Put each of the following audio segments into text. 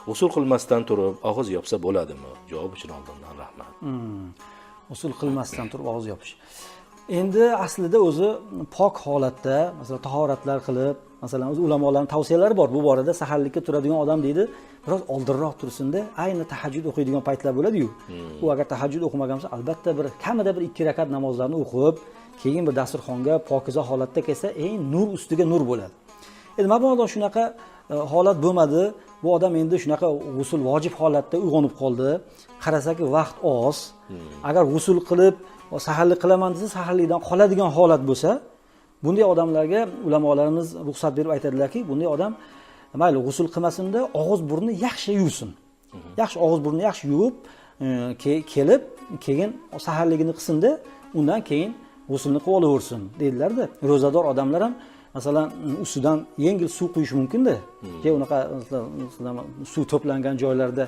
G'usul qilmasdan turib og'iz yopsa bo'ladimi? Javob uchun oldindan rahmat. G'usul qilmasdan turib og'iz yopish. Endi aslida o'zi pok holatda, masalan, tahoratlar qilib, masalan, o'zi ulamolarning tavsiyalari bor bu borada. Saharlikka turadigan odam deydi, biroz oldinroq tursinda, ayni tahajjud o'qiydigan paytlar bo'ladi-yu. U agar tahajjud o'qimagan bo'lsa, albatta bir kamida bir 2 rakat namozlarni o'qib, keyin bir dasturxonga pokiza holatda kelsa, eng nur ustiga nur bo'ladi. Endi mabodo shunaqa holat bo'lmadi. Bu odam endi shunaqa g'usul vojib holatda uyg'onib qoldi. Qarasaki vaqt oz. Agar g'usul qilib saharlik qilaman desa, saharlikdan qoladigan holat bo'lsa, bunday odamlarga ulamolarimiz ruxsat berib aytadilarki, bunday odam mayli g'usul qilmasinda og'iz burnini yaxshi yuvsin. Yaxshi og'iz burnini yaxshi yuvib, kelib, keyin saharligini qilsinda, undan keyin g'usulni qilib olaversin deydilar-da. Ro'zador odamlar ham masalan ustidan yengil suv quyish mumkin-da. Keyin unaqa suv to'plangan joylarda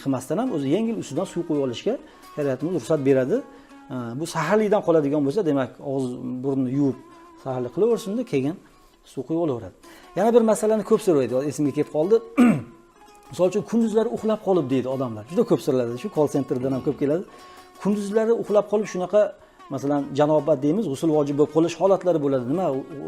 qilmasdan ham o'zi yengil ustidan suv quyib olishga shariatimiz ruxsat beradi. Bu saharlikdan qoladigan bo'lsa, demak og'iz burnini yuvib saharlik qilaversin-da, keyin suv quyib olaveradi. Yana bir masalani ko'p so'raydi, esimga kelib qoldi. Misol uchun kunduzlari uxlab qolib deydi odamlar. Juda ko'p so'raladi, shu call centerdan ham ko'p keladi. Kunduzlari uxlab qolib shunaqa masalan janobat deymiz, g'usul vojib bo'lib qolish holatlari bo'ladi. Nima,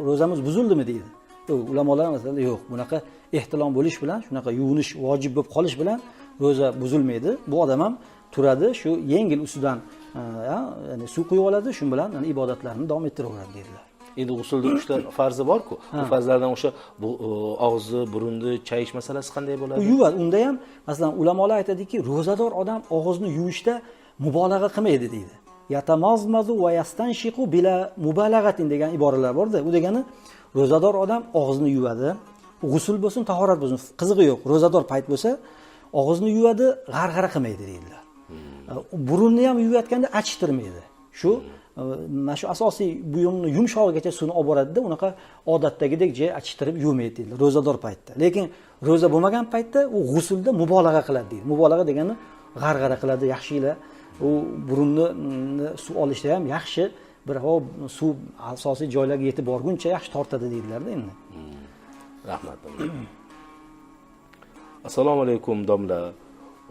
ro'zamiz buzildimi deydi. Yo'q, ulamolar masalan yo'q, bunaqa ehtilom bo'lish bilan, shunaqa yuvinish vojib bo'lib qolish bilan ro'za buzilmaydi. Bu odam ham turadi, shu yengil ustidan ya'ni suv quyib oladi, shu bilan ibodatlarini davom ettiraveradi deydilar. Endi g'usulda 3 ta farzi bor-ku. Bu farzlardan o'sha bu og'izni, burunni chayish masalasi qanday bo'ladi? U yuvadi. Unda ham masalan ulamolar aytadiki, ro'zador odam og'izni yuvishda mubolag'a qilmaydi deydi. Yatamazmazu va yastanshiqu bila mubalag'atin degan iboralar bor-da. U degani ro'zador odam og'izni yuvadi. G'usul bo'lsin, tahorat bo'lsin, qizig'i yo'q. Ro'zador payt bo'lsa, og'izni yuvadi, g'arg'ara qilmaydi deydilar. Burunni ham yuvayotganda achishtirmaydi. Shu mana shu asosiy buyumni yumshog'igacha suvni olib boradida, unaqa odatdagidek achishtirib yuvmaydi deydilar ro'zador paytda. Lekin ro'za bo'lmagan paytda u g'usulda mubolag'a qiladi deydi. Mubolag'a degani g'arg'ara qiladi, yaxshiyla. U burunni suv olishda ham yaxshi bir suv asosiy joylarga yetib borguncha yaxshi tortadi deydilar-da endi. Rahmat. Assalomu alaykum domla.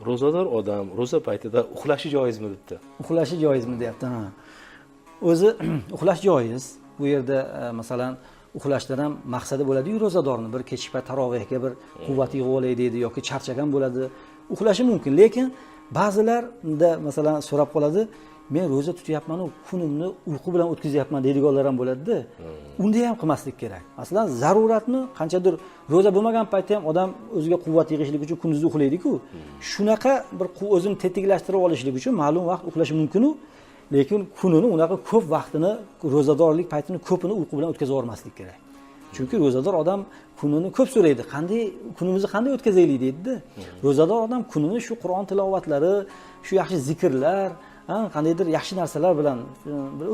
Ro'zador odam ro'za paytida uxlashi joizmi debdi. Uxlashi joizmi deyapti, ha. O'zi uxlash joiz. Bu yerda masalan uxlashdan ham maqsadi bo'ladi-yu ro'zadorni bir kechki payt tarovehga bir quvvat yig'ib olay deydi yoki charchagan bo'ladi. Uxlashi mumkin, lekin ba'zilarda masalan so'rab qoladi, men ro'za tutyapman-u, kunimni uyqu bilan o'tkazyapman deydiganlar ham bo'ladi-da. Unda ham qilmaslik kerak. Masalan, zaruratni qanchadir ro'za bo'lmagan paytda ham odam o'ziga quvvat yig'ishlik uchun kunduzi uxlaydi-ku. Shunaqa bir o'zini tetiklashtirib olishlik uchun ma'lum vaqt uxlashi mumkin-u, lekin kunini unaqa ko'p vaqtini, ro'zadorlik paytini ko'pini uyqu bilan o'tkazib yubormaslik kerak. Chunki ro'zador odam kunini ko'p so'raydi. Qanday kunimizni qanday o'tkazaylik deydi-da. Ro'zador odam kunini shu Qur'on tilovatlari, shu yaxshi zikrlar, qandaydir yaxshi narsalar bilan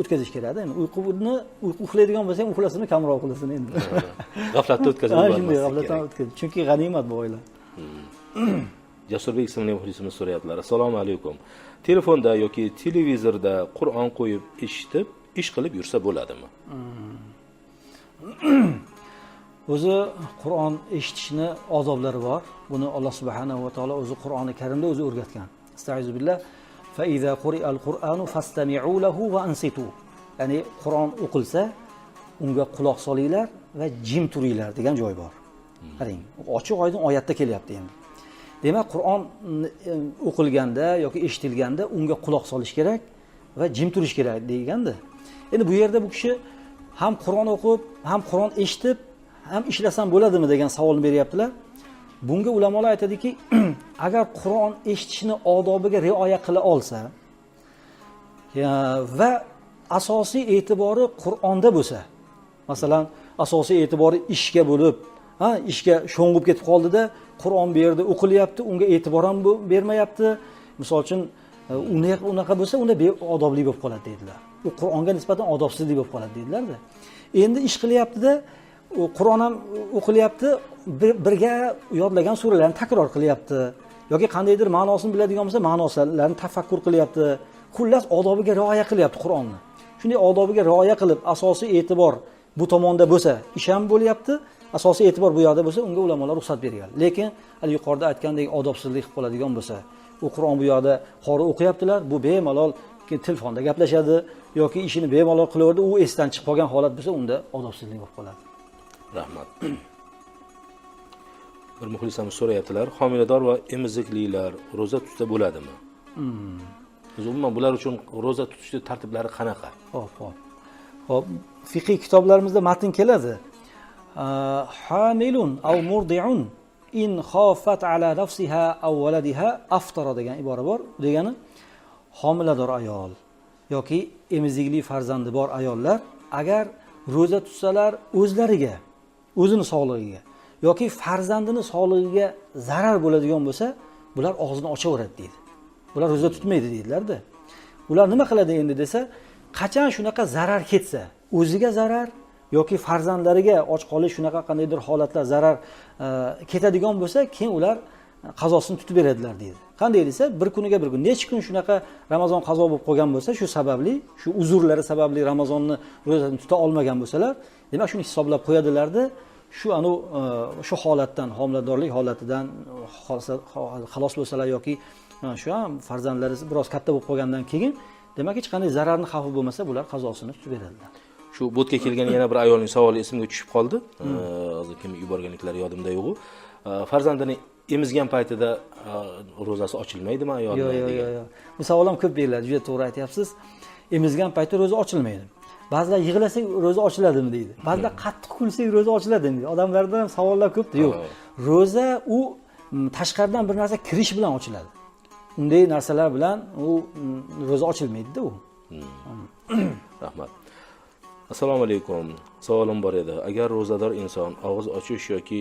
o'tkazish kerakda. Endi uyqu uxlaydigan bo'lsa ham uxlasini, kamroq uxlasin endi. G'aflatda o'tkazib yubormaslik kerak. G'aflatdan o'tkazib. Chunki g'animat bu oylar. Jasurbek ismli muxlisimiz so'rayaptilar. Assalomu alaykum. Telefonda yoki televizorda Qur'on qo'yib eshitib, ish qilib yursa bo'ladimi? O'zi Qur'on eshitishni odoblari bor. Buni Alloh subhanahu va taolo o'zi Qur'oni Karimda o'zi o'rgatgan. Astagfiru billah. Fa iza quri'al Qur'anu fastami'u lahu va ansitu. Ya'ni Qur'on o'qilsa, unga quloq solinglar va jim turinglar degan joy bor. Qarang, ochiq oydin oyatda kelyapti endi. Demak, Qur'on o'qilganda yoki eshitilganda unga quloq solish kerak va jim turish kerak deganda. Endi bu yerda bu kishi ham Qur'on o'qib, ham Qur'on eshitib, ham ishlasam bo'ladimi degan savolni beryaptilar. Bunga ulamolar aytadiki, agar Qur'on eshitishni odobiga rioya qila olsa va asosiy e'tibori Qur'onda bo'lsa, masalan, asosiy e'tibori ishga bo'lib, ishga sho'ng'ib ketib qoldida, Qur'on bu yerda o'qilyapti, unga e'tibor ham bermayapti. Misol uchun, unaqa bo'lsa, unda beodoblik bo'lib qoladi deydilar. U Qur'onga nisbatan odobsizlik bo'lib qoladi deydilar-da. Endi ish qilyapti-da, Qur'on ham o'qilyapti, birga yodlagan suralarni takror qilyapti yoki qandaydir ma'nosini biladigan bo'lsa, ma'nosini tafakkur qilyapti. Xullas, odobiga rioya qilyapti Qur'onni. Shunday odobiga rioya qilib, asosiy e'tibor bu tomonda bo'lsa, ish ham bo'lyapti, Asosiy e'tibor bu yoqda bo'lsa, unga ulamolar ruxsat bergan. Lekin hali yuqorida aytgandek odobsizlik qilib qoladigan bo'lsa, u Qur'on bu yoqda qori o'qiyaptilar, bu bemalol telefonda gaplashadi yoki ishini bemalol qilaveradi, u esdan chiqib qolgan holat bo'lsa, unda odobsizlik bo'lib qoladi. Rahmat. Bir muxlisamiz so'rayaptilar, homilador va emiziklilar ro'za tutsa bo'ladimi? Umuman bular uchun ro'za tutishning tartiblari qanaqa? Xo'p. Xo'p, fiqhiy kitoblarimizda matn keladi. Hamilun aw murdi'un in khafat ala nafsiha aw waladiha aftara degan ibora bor. Bu degani homilador ayol yoki emizikli farzandi bor ayollar agar ro'za tutsalar o'zlariga, o'zini sog'lig'iga yoki farzandini sog'lig'iga zarar bo'ladigan bo'lsa, bular og'zini ochaveradi deydi. Bular ro'za tutmaydi deydilar-da. Ular nima qiladi endi desa, qachon shunaqa zarar ketsa, o'ziga zarar yoki farzandlariga och qolish shunaqa qandaydir holatlar zarar ketadigan bo'lsa, keyin ular qazosini tutib beradilar deydi. Qanday desa, bir kuniga bir kun, necha kun shunaqa Ramazon qazo bo'lib qolgan bo'lsa, shu sababli, shu uzrlari sababli Ramazonni ro'zasini tuta olmagan bo'lsalar, demak shuni hisoblab qo'yadilarda, shu anu shu holatdan, homiladorlik holatidan xalos bo'lsalar yoki shu ham farzandlari biroz katta bo'lib qolgandan keyin, demak hech qanday zararni xavfi bo'lmasa, bular qazosini tutib beradilar. Shu botga kelgan yana bir ayolning savoli esimga tushib qoldi. Hozir kim yuborganliklari yodimda yo'q. Farzandini emizgan paytida ro'zasi ochilmaydimi ayolning? Yo'q. Bu savol ham ko'p beriladi, juda to'g'ri aytyapsiz. Emizgan paytda ro'za ochilmaydi. Ba'zilar yig'lasak ro'za ochiladimi deydi. Ba'zilar qattiq kulsak ro'za ochiladimi deydi. Odamlardan ham savollar ko'pda. Yo'q. Ro'za u tashqaridan bir narsa kirish bilan ochiladi. Unday narsalar bilan u ro'za ochilmaydi-da u. Rahmat. Assalomu alaykum. Savolim bor edi. Agar ro'zador inson og'iz ochish yoki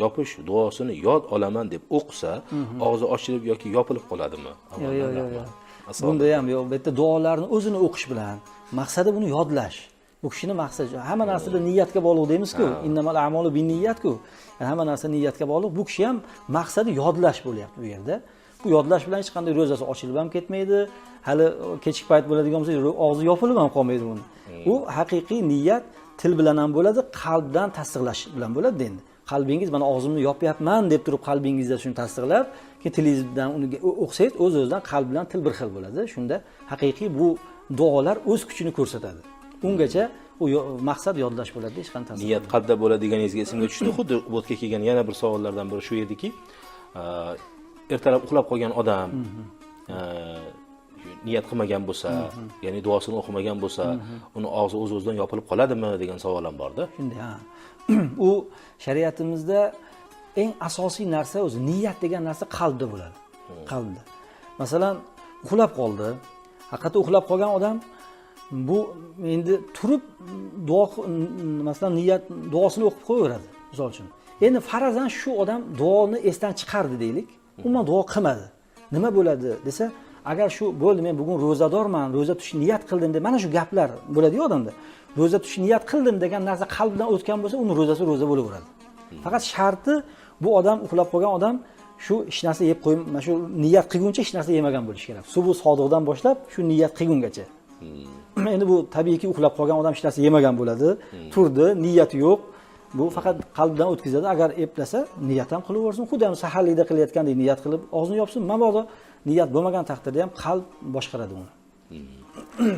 yopish duosini yod olaman deb o'qisa, og'zi ochilib yoki yopilib qoladimi? Yo'q. Bunda ham yo'q. Bu yerda duolarni o'zini o'qish bilan maqsadi buni yodlash. Bu kishini maqsadi hamma narsada niyatga bog'liq deymiz-ku. Innamal a'malu binniyat-ku. Yani hamma narsa niyatga bog'liq. Bu kishi ham maqsadi yodlash bo'lyapti bu yerda. Bu yodlash bilan hech qanday ro'zasi ochilib ham ketmaydi. Hali kechki payt bo'ladigan bo'lsa, og'zi yopilib ham qolmaydi buni. U haqiqiy niyat til bilan ham bo'ladi, qalbdan tasdiqlash bilan bo'ladi endi. Qalbingiz mana og'zimni yopyapman deb turib qalbingizda shuni tasdiqlab, keyin tilingizdan uni o'qisangiz, o'z-o'zidan qalb bilan til bir xil bo'ladi. Shunda haqiqiy bu duolar o'z kuchini ko'rsatadi. Ungacha u maqsad yodlash bo'ladi, hech qanday tasdiq. Niyat qalbda bo'ladi deganingizga esimga tushdi. Xuddi botga kelgan yana bir savollardan biri shu ediki, ertalab uxlab qolgan odam niyat qilmagan bo'lsa, ya'ni duosini o'qimagan bo'lsa, uni og'zi o'z-o'zidan yopilib qoladimi degan savol ham borda. Shunday, ha. U shariatimizda eng asosiy narsa o'zi niyat degan narsa qalbda bo'ladi. Qalbda. Masalan, uxlab qoldi. Haqiqatda uxlab qolgan odam bu endi turib duo, masalan, niyat duosini o'qib qo'yaveradi, misol uchun. Endi farazan shu odam duoni esdan chiqardi deylik. Umuman duo qilmadi. Nima bo'ladi desa, agar shu bo'ldi, men bugun ro'zadorman, ro'za tutish niyat qildim deb mana shu gaplar bo'ladi-yu odamda. Ro'za tutish niyat qildim degan narsa qalbdan o'tgan bo'lsa, uni ro'zasi ro'za bo'laveradi. Faqat sharti bu odam uxlab qolgan odam shu hech narsa yeb qo'yim, mana shu niyat qilguncha hech narsa yemagan bo'lishi kerak. Subu sodiqdan boshlab shu niyat qilgungacha. Endi bu tabiiyki uxlab qolgan odam hech narsa yemagan bo'ladi. Turdi, niyati yo'q. Bu faqat qalbdan o'tkazadi. Agar eplasa, niyat ham qilaversin. Xuddi ham saharlikda qilayotgandek niyat qilib og'zini yopsin. Mabodo niyat bo'lmagan taqdirda ham qalb boshqaradi uni.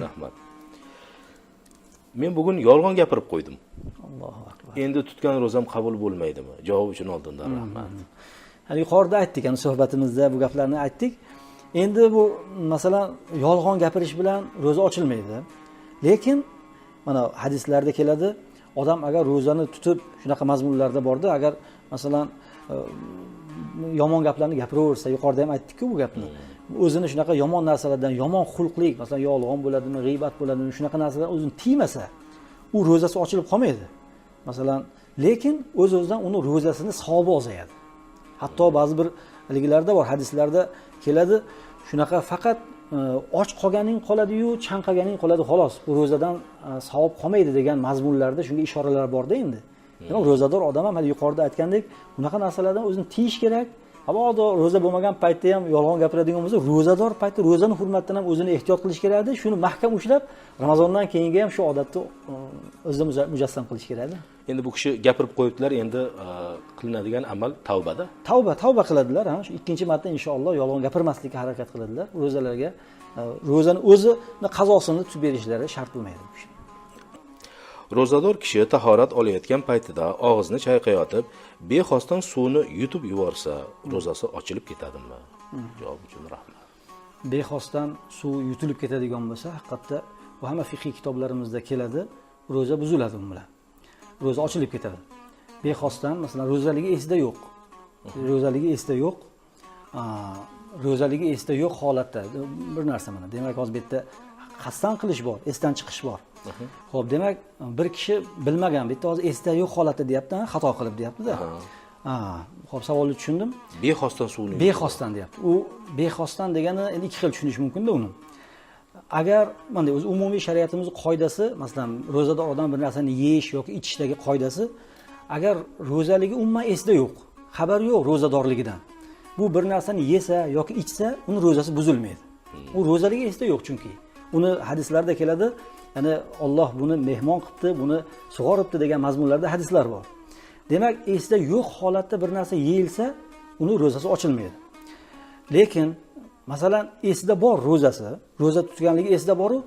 Rahmat. Men bugun yolg'on gapirib qo'ydim. Allohu akbar. Endi tutgan ro'zam qabul bo'lmaydimi? Javob uchun oldindan rahmat. Hali yuqorida aytdik, ana suhbatimizda bu gaplarni aytdik. Endi bu masalan yolg'on gapirish bilan ro'za ochilmaydi. Lekin mana hadislarda keladi, odam agar ro'zani tutib shunaqa mazmunlarda borda, agar masalan yomon gaplarni gapiraversa, yuqorida ham aytdik-ku bu gapni. O'zini shunaqa yomon narsalardan, yomon xulqlik, masalan yolg'on bo'ladimi, g'iybat bo'ladimi, shunaqa narsalardan o'zini tiymasa, u ro'zasi ochilib qolmaydi. Masalan, lekin o'z-o'zidan uni ro'zasini savobi ozayadi. Hatto ba'zi bir haligilarda bor, hadislarda keladi, shunaqa faqat och qolganing qoladi-yu, chanqaganing qoladi, xolos. Bu ro'zadan savob qolmaydi degan mazmunlarda shunga ishoralar borda endi. Demak, ro'zador odam ham hali yuqorida aytgandek, bunaqa narsalardan o'zini tiyish kerak. Mabodo ro'za bo'lmagan paytda ham yolg'on gapiradigan bo'lsa, ro'zador paytda ro'zani hurmatidan ham o'zini ehtiyot qilish kerakdi. Shuni mahkam ushlab, Ramazondan keyingi ham shu odatni o'zida mujassam qilish kerakdi. Endi bu kishi gapirib qo'yibdilar, endi qilinadigan amal tavbada. Tavba qiladilar, ha. Shu ikkinchi marta inshaalloh yolg'on gapirmaslikka harakat qiladilar. Ro'zalarga, ro'zani o'zini qazosini tutib berishlari shart bo'lmaydi bu kishi. Ro'zador kishi tahorat olayotgan paytida og'izni chayqayotib, bexosdan suvni yutib yuborsa, ro'zasi ochilib ketadimi? Javob uchun rahmat. Bexosdan suv yutilib ketadigan bo'lsa, haqiqatda bu hamma fiqhiy kitoblarimizda keladi, ro'za buziladi u bilan. Ro'za ochilib ketadi. Bexosdan, masalan, ro'zaligi esida yo'q. Ro'zaligi esida yo'q. Ro'zaligi esida yo'q holatda bir narsa mana. Demak, hozir bu yerda qasddan qilish bor, esdan chiqish bor. Xo'p, demak, bir kishi bilmagan, bu yerda hozir esda yo'q holatda deyapti, xato qilib deyapti-da. Xo'p, savolni tushundim. Bexosdan suvni bexosdan deyapti. U bexosdan degani endi ikki xil tushunish mumkin-da uni. Agar mana o'zi umumiy shariatimizning qoidasi, masalan, ro'zada odam bir narsani yeyish yoki ichishdagi qoidasi, agar ro'zaligi umuman esda yo'q, xabar yo'q ro'zadorligidan. Bu bir narsani yesa yoki ichsa, uni ro'zasi buzilmaydi. U ro'zaligi esda yo'q chunki. Uni hadislarda keladi, ya'ni Alloh buni mehmon qilibdi, buni sug'oribdi degan mazmunlarda hadislar bor. Demak, esda yo'q holatda bir narsa yeyilsa, uni ro'zasi ochilmaydi. Lekin masalan, esida bor ro'zasi, ro'za tutganligi esida bor-u,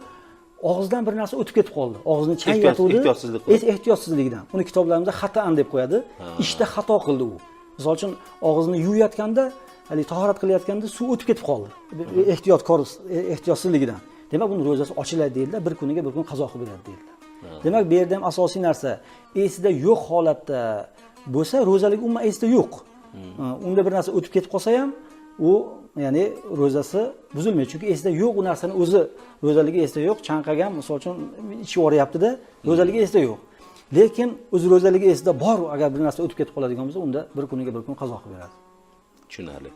og'izdan bir narsa o'tib ketib qoldi. Og'izni chayqatuvdi. Ehtiyotsizlik. Ehtiyotsizlikdan. Uni kitoblarimizda xatoan deb qo'yadi. Ishda xato qildi u. Misol uchun, og'izni yuvayotganda, hali tahorat qilayotganda suv o'tib ketib qoldi. Ehtiyotkor ehtiyotsizligidan. Demak, buni ro'zasi ochiladi deyiladi, bir kuniga bir kun qazo qilib beradi deyiladi. Demak, bu yerda ham asosiy narsa esida yo'q holatda bo'lsa, ro'zalik umuman esida yo'q. Unda bir narsa o'tib ketib qolsa ham, u ya'ni ro'zasi buzilmaydi. Chunki esida yo'q u narsani o'zi, ro'zaligi esida yo'q, chanqagan, misol uchun ichib yuboryapti-da, ro'zaligi esida yo'q. Lekin o'zi ro'zaligi esida bor, agar bir narsa o'tib ketib qoladigan bo'lsa, unda bir kuniga bir kun qazo qilib beradi. Tushunarli.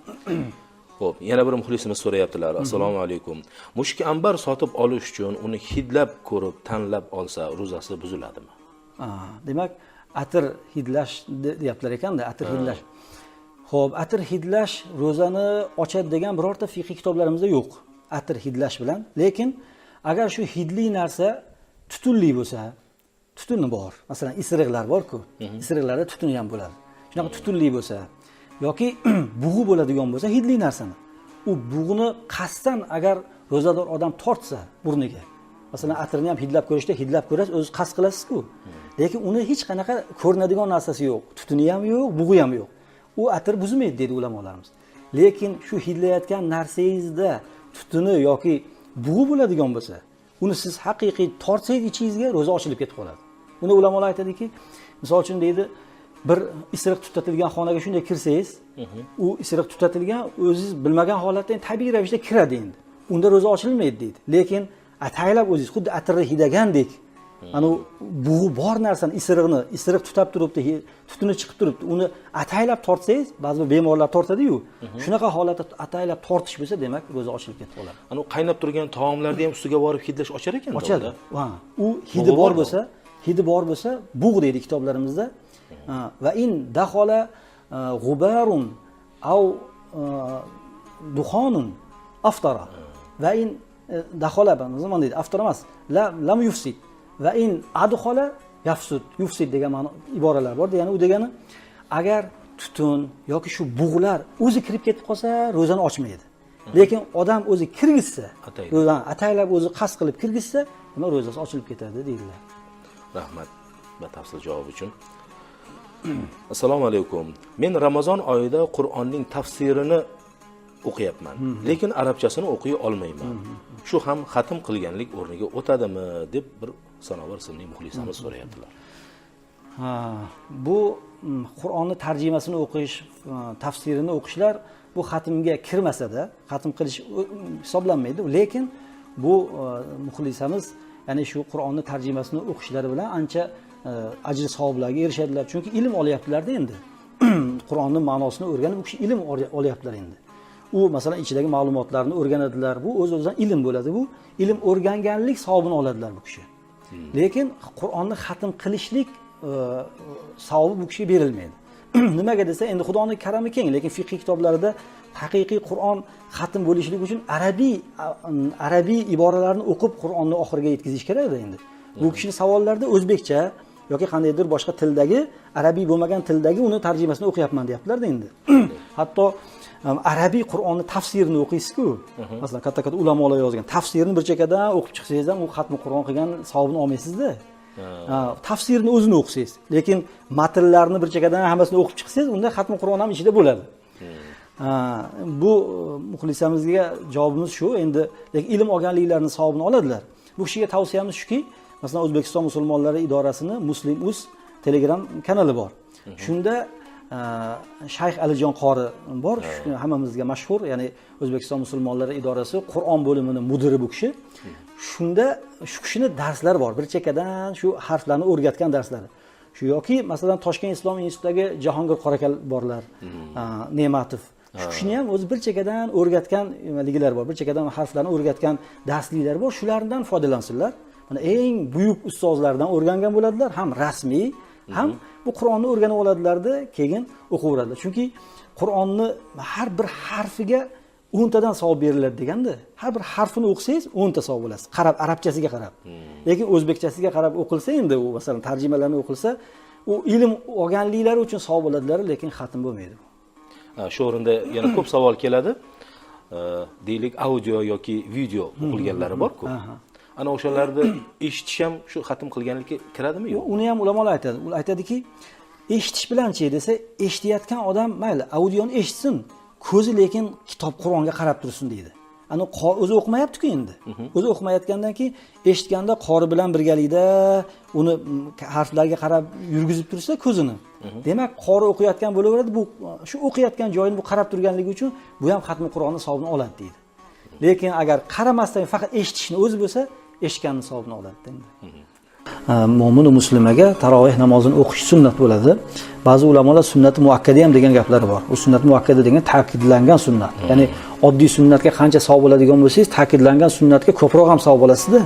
Xo'p, yana bir muxlisimiz so'rayaptilar. Assalomu alaykum. Mushuk ambar sotib olish uchun uni hidlab ko'rib, tanlab olsa, ro'zasi buziladimi? Demak, atir hidlash deyaptilar ekanda, atir hidlash. Xo'p, atir hidlash ro'zani ochadi degan birorta fiqhiy kitoblarimizda yo'q. Atir hidlash bilan, lekin agar shu hidli narsa tutunli bo'lsa, tutuni bor. Masalan, isiriqlar bor-ku. Isiriqlarda tutuni ham bo'ladi. Shunaqa tutunli bo'lsa yoki bug'u bo'ladigan bo'lsa hidli narsani, u bug'uni qasddan agar ro'zador odam tortsa burniga, masalan, atirni ham hidlab ko'rishda hidlab ko'rasiz, o'zi qasd qilasiz-ku. Lekin uni hech qanaqa ko'rinadigan narsasi yo'q, tutuni ham yo'q, bug'u ham yo'q. U atir buzmaydi deydi ulamolarimiz. Lekin shu hidlayotgan narsangizda tutuni yoki bug'u bo'ladigan bo'lsa, uni siz haqiqiy tortsangiz ichingizga ro'za ochilib ketib qoladi. Uni ulamolar aytadiki, misol uchun deydi, bir isiriq tutatilgan xonaga shunday kirsangiz, u isiriq tutatilgan, o'zingiz bilmagan holatda endi tabiiy ravishda kiradi endi. Unda ro'za ochilmaydi deydi. Lekin ataylab o'zingiz xuddi atirni hidagandek, ana u bug'u bor narsani, isiriqni, isiriq tutab turibdi, tutuni chiqib turibdi, uni ataylab tortsangiz, ba'zi bir bemorlar tortadi-yu, shunaqa holatda ataylab tortish bo'lsa, demak ro'za ochilib ketib qoladi. Ana u qaynab turgan taomlarni ham ustiga borib hidlash ochar ekan. Ochadi. Ha, u hidi bor bo'lsa, hidi bor bo'lsa, bug' deydi kitoblarimizda. Va in daxola g'ubarun aw duxonun aftara. Va in daxola, nima deydi? Aftara emas, lam yufsid. Va in adxola yafsud, yufsid degan ma'no iboralar bor. Ya'ni u degani agar tutun yoki shu bug'lar o'zi kirib ketib qolsa, ro'zani ochmaydi. Lekin odam o'zi kirgizsa, ataylab o'zi qasd qilib kirgizsa, demak ro'zasi ochilib ketadi deydilar. Rahmat batafsil javob uchun. Assalomu alaykum. Men Ramazon oyida Qur'onning tafsirini o'qiyapman, lekin arabchasini o'qiy olmayman. Shu ham xatm qilganlik o'rniga o'tadimi deb bir Sanobar ismli muxlisimiz so'rayaptilar. Ha, bu Qur'onni tarjimasini o'qish, tafsirini o'qishlar bu xatmga kirmasa-da, xatm qilish hisoblanmaydi, lekin bu muxlisamiz, ya'ni shu Qur'onni tarjimasini o'qishlari bilan ancha ajr savoblarga erishadilar. Chunki ilm olyaptilar-da endi. Qur'onning ma'nosini o'rganib, u kishi ilm olyaptilar endi. U masalan ichidagi ma'lumotlarni o'rganadilar. Bu o'z-o'zidan ilm bo'ladi bu. Ilm o'rganganlik savobini oladilar bu kishi. Lekin Qur'onni xatm qilishlik savobi bu kishiga berilmaydi. Nimaga desa, endi Xudoning karami keng, lekin fiqh kitoblarida haqiqiy Qur'on xatm bo'lishligi uchun arabiy iboralarni o'qib Qur'onni oxiriga yetkazish kerakda endi. Bu kishining savollarida o'zbekcha yoki qandaydir boshqa tildagi, arabiy bo'lmagan tildagi uni tarjimasini o'qiyapman deyaptilar-da endi. Hatto arabiy Qur'onni tafsirini o'qiysiz-ku. Masalan, katta-katta ulamolar yozgan tafsirni bir chekkadan o'qib chiqsangiz ham u xatmi Qur'on qilgan savobini olmaysizda. Tafsirni o'zini o'qisangiz, lekin matnlarni bir chekkadan hammasini o'qib chiqsangiz, unda xatmi Qur'on ham ichida bo'ladi. Bu muxlisamizga javobimiz shu. Endi lekin ilm olganliklarning savobini oladilar. Bu kishiga tavsiyamiz shuki, masalan, O'zbekiston musulmonlari idorasini Muslim Uz Telegram kanali bor. Shunda Shayx Alijon qori bor, hammamizga mashhur, ya'ni O'zbekiston musulmonlari idorasi Qur'on bo'limini mudiri bu kishi. Shunda shu kishini darslari bor, bir chekkadan shu harflarni o'rgatgan darslari. Shu yoki masalan Toshkent Islom institutidagi Jahongir Qorakal borlar, Ne'matov. Shu kishini ham o'zi bir chekkadan o'rgatgan nimaligilar bor, bir chekkadan harflarni o'rgatgan darsliklar bor, shulardan foydalansinlar. Mana eng buyuk ustozlardan o'rgangan bo'ladilar, ham rasmiy, ham bu Qur'onni o'rganib oladilarda, keyin o'qiveradilar. Chunki Qur'onni har bir harfiga 10 tadan savob beriladi deganda, har bir harfini o'qisangiz 10 ta savob olasiz. Qarab, arabchasiga qarab. Lekin o'zbekchasiga qarab o'qilsa endi u masalan tarjimalarni o'qilsa, u ilm olganliklari uchun savob oladilar, lekin xatm bo'lmaydi. Shu o'rinda yana ko'p savol keladi. Deylik, audio yoki video o'qilganlari bor-ku. Ana o'shalarni eshitish ham shu xatm qilganlikka kiradimi yo'q? Uni ham ulamolar aytadi. Ular aytadiki, eshitish bilanchi desa, eshitayotgan odam mayli audioni eshitsin, ko'zi lekin kitob Qur'onga qarab tursin deydi. Ana o'zi o'qimayapti-ku endi. O'zi o'qimayotgandan keyin eshitganda qori bilan birgalikda uni harflarga qarab yurgizib tursa ko'zini. Demak, qori o'qiyotgan bo'laveradi, bu shu o'qiyotgan joyini bu qarab turganligi uchun bu ham xatmi Qur'onni savobini oladi deydi. Lekin agar qaramasdan faqat eshitishni o'zi bo'lsa, eshitganning savobini oladi endi. Mo'min va muslimaga taroveh namozini o'qish sunnat bo'ladi. Ba'zi ulamolar sunnati muakkada ham degan gaplari bor. U sunnat muakkada degan ta'kidlangan sunnat. Ya'ni oddiy sunnatga qancha savob oladigan bo'lsangiz, ta'kidlangan sunnatga ko'proq ham savob olasizda.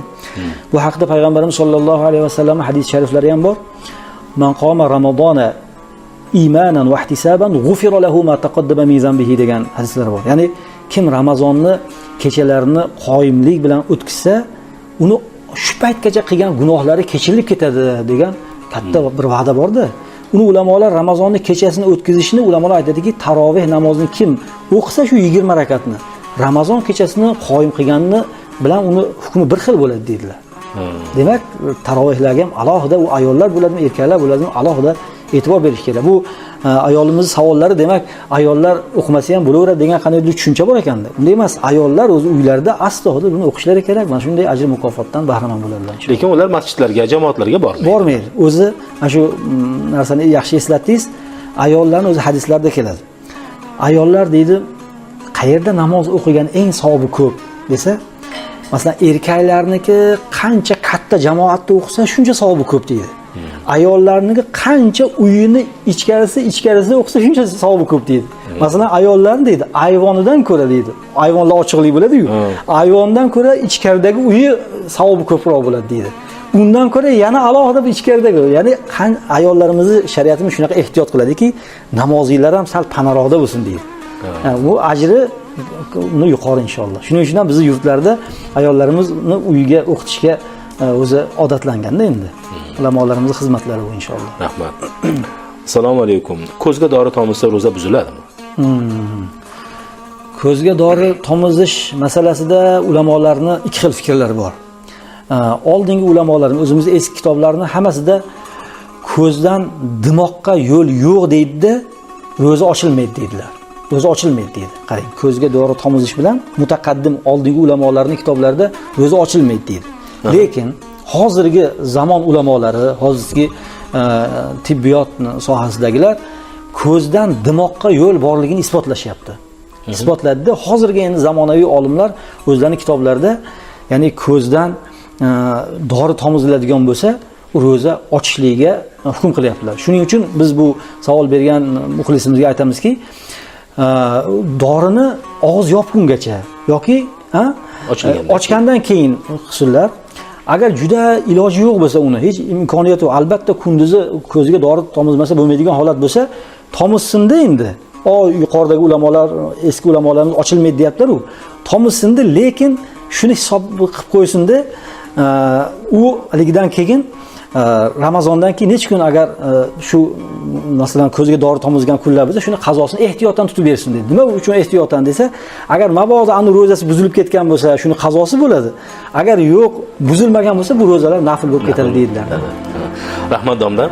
Bu haqda payg'ambarimiz sollallohu alayhi vasallam hadis shariflari ham bor. Man qoma ramazona imanan va ihtisaban g'ufira lahu ma taqaddama min zambihi degan hadislar bor. Ya'ni kim Ramazonni kechalarini qoyimlik bilan o'tkazsa, uni shu paytgacha qilgan gunohlari kechirilib ketadi degan katta bir va'da borda. Uni ulamolar Ramazonni kechasini o'tkazishni ulamolar aytadiki, taroveh namozini kim o'qisa shu 20 rakatni Ramazon kechasini qoyim qilganini bilan uni hukmi bir xil bo'ladi deydilar. Demak, tarovehlarga ham alohida u ayollar bo'ladimi, erkaklar bo'ladimi, alohida e'tibor berish kerak. Bu ayolimiz savollari, demak, ayollar o'qimasa ham bo'laveradi degan qandaydir tushuncha bor ekanda. Unday emas, ayollar o'zi uylarida alohida buni o'qishlari kerak. Mana shunday ajr mukofotdan bahramand bo'ladilar. Lekin ular masjidlarga, jamoatlarga bormaydi. Bormaydi. O'zi mana shu narsani yaxshi eslatdingiz. Ayollarning o'zi hadislarda keladi. Ayollar deydi, qayerda namoz o'qigan eng savobi ko'p desa, masalan, erkaklarniki qancha katta jamoatda o'qisa shuncha savobi ko'p deydi. Ayollarniki qancha uyini ichkarisida o'qisa shuncha savobi ko'p deydi. Masalan, ayollarni deydi, ayvonidan ko'ra deydi. Ayvonlar ochiqlik bo'ladi-yu. Ayvondan ko'ra ichkaridagi uyi savobi ko'proq bo'ladi deydi. Undan ko'ra yana alohida bir ichkaridagi, ya'ni ayollarimizni shariatimiz shunaqa ehtiyot qiladiki, namoziylar ham sal panaroqda bo'lsin deydi. Bu ajri uni yuqori inshaalloh. Shuning uchun ham bizning yurtlarda ayollarimizni uyga o'qitishga o'zi odatlanganda endi. Ulamolarimiz xizmatlari bu inshaalloh. Rahmat. Assalomu alaykum. Ko'zga dori tomizsa ro'za buziladimi? Ko'zga dori tomizish masalasida ulamolarning ikki xil fikrlari bor. Oldingi ulamolarning o'zimiz eski kitoblarning hammasida ko'zdan dimoqqa yo'l yo'q deydi-da, ro'za ochilmaydi deydilar. Ro'za ochilmaydi deydi. Qarang, ko'zga dori tomizish bilan mutaqaddim oldingi ulamolarning kitoblarida ro'za ochilmaydi deydi. Lekin hozirgi zamon ulamolari, hozirgi tibbiyot sohasidagilar ko'zdan dimoqqa yo'l borligini isbotlashyapti. Isbotladida hozirgi endi zamonaviy olimlar o'zlarining kitoblarida, ya'ni ko'zdan dori tomiziladigan bo'lsa, ro'za ochishligiga hukm qilyaptilar. Shuning uchun biz bu savol bergan muxlisimizga aytamizki, dorini og'iz yopgungacha yoki ochgandan keyin qilsinlar. Agar juda iloji yo'q bo'lsa, uni hech imkoniyati yo'q, albatta kunduzi ko'ziga dori tomizmasa bo'lmaydigan holat bo'lsa, Tomizsinda endi. O yuqoridagi ulamolar, eski ulamolarimiz ochilmaydi deyaptilar-u. Tomizsinda, lekin shuni hisob qilib qo'ysinda, u haligidan keyin Ramazondan keyin necha kun agar shu masalan ko'ziga dori tomizgan kunlar bo'lsa, shuni qazosini ehtiyotdan tutib bersin deydi. Nima uchun ehtiyotdan desa, agar mabodo ani ro'zasi buzilib ketgan bo'lsa, shuni qazosi bo'ladi. Agar yo'q, buzilmagan bo'lsa, bu ro'zalar nafl bo'lib ketadi deydilar. Rahmat domla.